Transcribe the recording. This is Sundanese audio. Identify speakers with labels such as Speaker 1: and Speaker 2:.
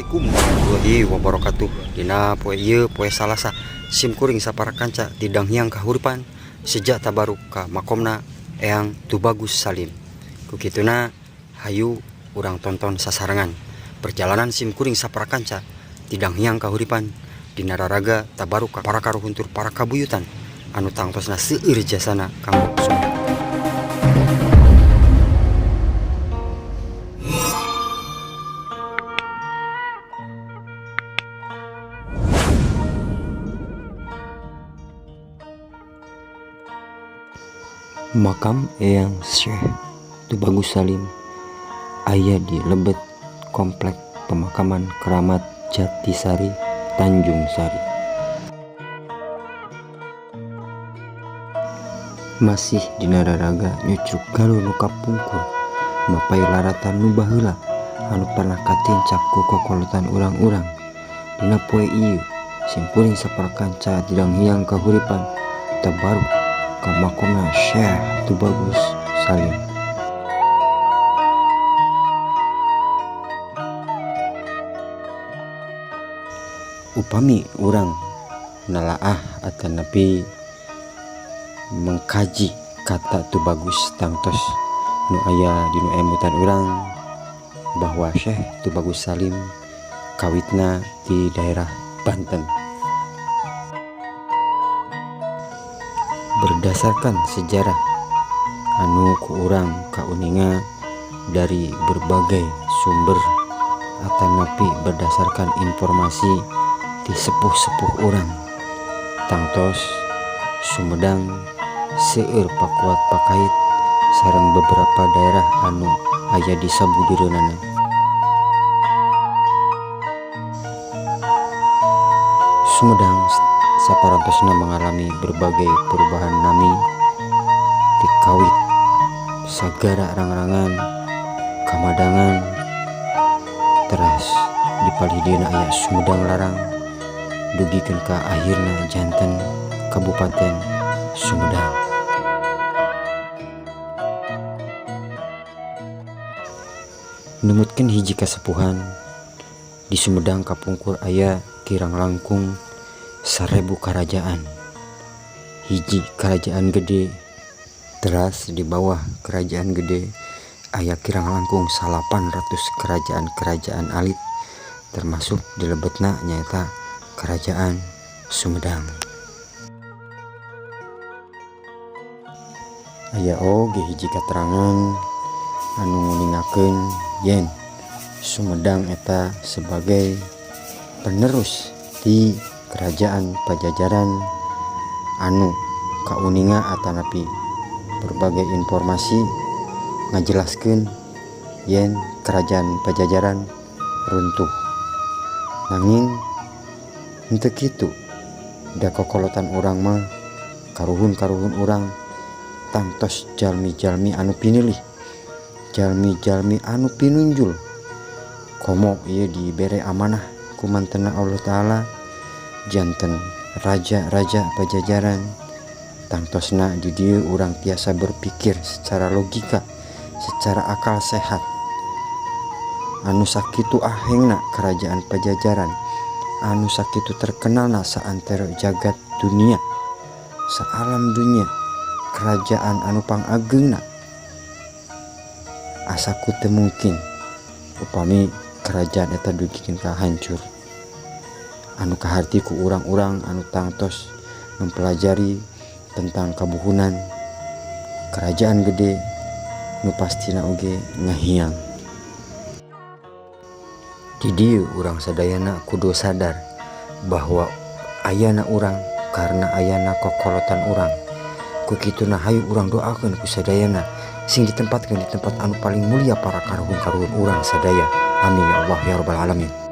Speaker 1: Assalamualaikum warahmatullahi wabarakatuh. Dina poe ieu, poe Salasa, sim kuring sapara kanca ti Danghyang Kahuripan seja tabaruk ka makomna Eyang Tubagus Salim. Ku kituna hayu urang tonton sasarengan perjalanan sim kuring sapara kanca ti Danghyang Kahuripan dina raraga tabaruk ka para karuhun tur para kabuyutan anu tangtosna seueur jasana kanggo Sumedang. Makam Eyang Syekh Tubagus Salim aya di lebet Komplek Pemakaman Keramat Jatisari, Tanjung Sari. Masih dina raraga nyucruk galuh nu kapungkur mapay laratan nu baheula anu pernah katincak ku kokolotan urang-urang. Dina poe ieu simkuring sapara kanca ti Danghyang Kahuripan tabaruk ka makomna Syekh Tubagus Salim. Upami urang nalaah atanapi mengkaji kata Tubagus, tangtos nu aya dina emutan urang bahwa Syekh Tubagus Salim kawitna di daerah Banten. Berdasarkan sejarah anu ku urang kauninga dari berbagai sumber atanapi berdasarkan informasi di sepuh-sepuh urang, tangtos Sumedang seueur pakuat pakait sareng beberapa daerah anu aya di sabujureunana. Sumedang saparantosna mengalami berbagai perubahan nami ti kawit Sagara Rangrangan, Kamadangan, teras di palih dieuna aya Sumedang Larang, dugikeun ka akhirna janten Kabupaten Sumedang. Numutkeun hiji kasepuhan, di Sumedang kapungkur aya kirang langkung 1000 karajaan. Hiji kerajaan gede, teras di bawah kerajaan gede aya kirang langkung 800 kerajaan-kerajaan alit, termasuk di lebetna nyaeta Kerajaan Sumedang. Aya oge hiji katerangan anu nguningakeun yen Sumedang eta sebagai penerus di Kerajaan Pajajaran anu kauninga atanapi berbagai informasi ngajelaskeun yen Kerajaan Pajajaran runtuh. Nanging henteu kitu da kokolotan urang mah, karuhun-karuhun urang tangtos jalmi-jalmi anu pinilih, jalmi-jalmi anu pinunjul, komo ieu dibere amanah ku mantena Allah Ta'ala janten raja-raja Pajajaran. Tangtosna di dieu urang tiasa berpikir secara logika, secara akal sehat, anu sakitu ahengna Kerajaan Pajajaran, anu sakitu terkenalna saantero jagat dunia, saalam dunia, kerajaan anu pangagengna, asa ku teu mungkin upami kerajaan eta dugikeun ka hancur. Anu kaharti ku urang-urang anu tangtos mempelajari tentang kabuhunan kerajaan gede nu pastina oge ngahiang. Di dieu urang sadayana kudu sadar bahwa ayana urang karena ayana kokolotan urang. Ku kituna hayu urang doakeun ku sadayana sing ditempatkeun di tempat anu paling mulia para karuhun-karuhun urang sadaya. Amin ya Allah ya rabbal alamin.